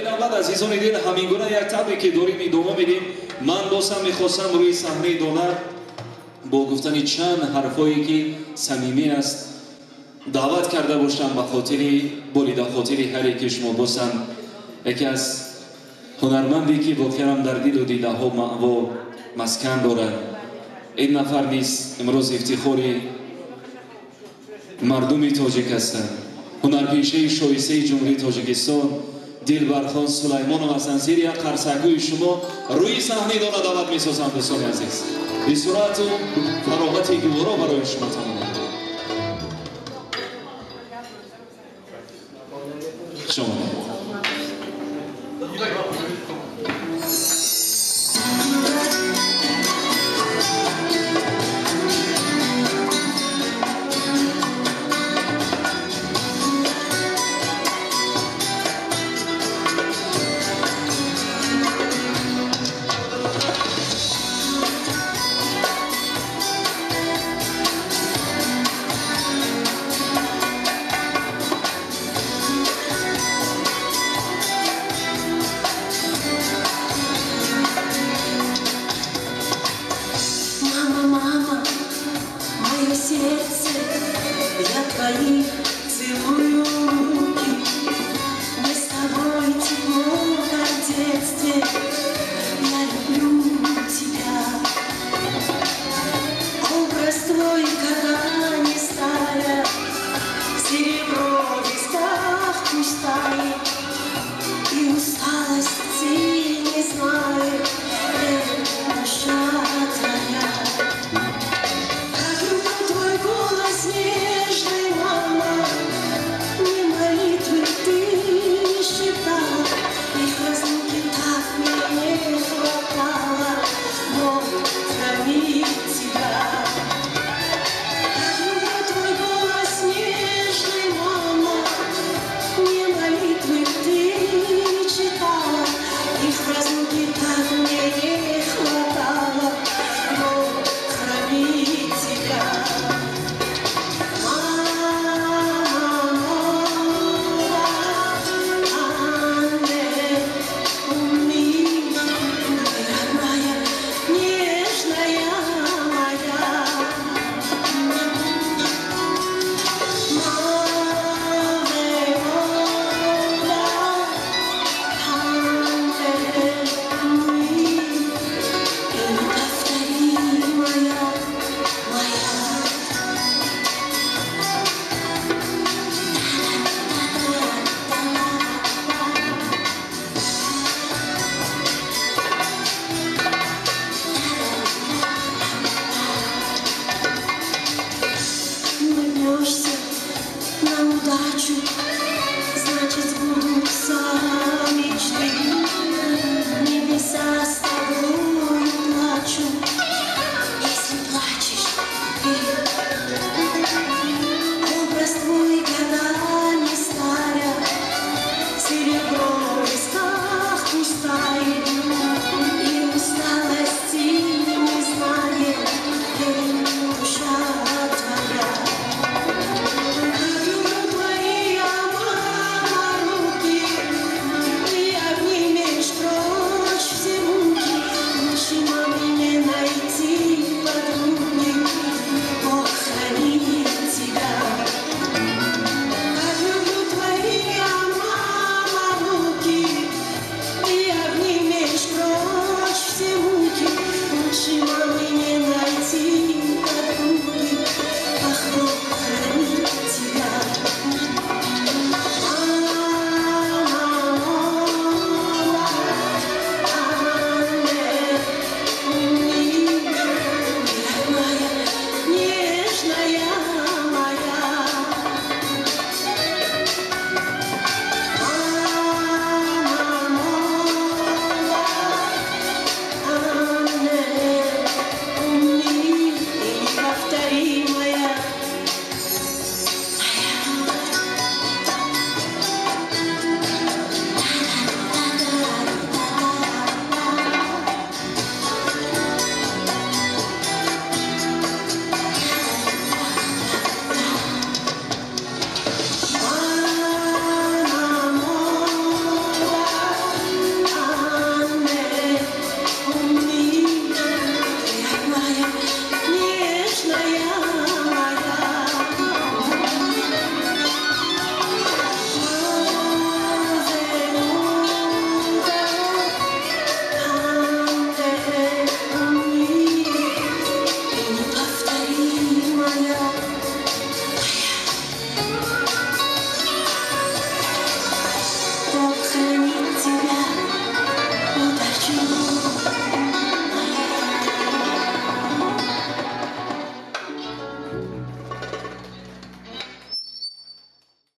Ва ин навбат, азизони дил, ҳамин гуна як табре ки дорим, идома медиҳем. Ман боз ҳам мехостам рӯи саҳнаи дона бо гуфтани чанд ҳарфҳое ки самимӣ аст, даъват карда бошам ба хотири болида хотири ҳар яки шумо. Боз ҳам яке аз ҳунарманде ки воқеан дар дилу дидаҳо маъво маскан дорад, ин нафар низ имрӯз ифтихори мардуми тоҷик ҳастанд, ҳунарпешаи шоистаи Ҷумҳурии Тоҷикистон Дилбархон Сулаймонов ҳастанд. Зери як қарсакҳои шумо рӯи саҳнаи дона даъват месозам. Дӯстони азиз, бисурату фароғати гуворо барои шумо тамом.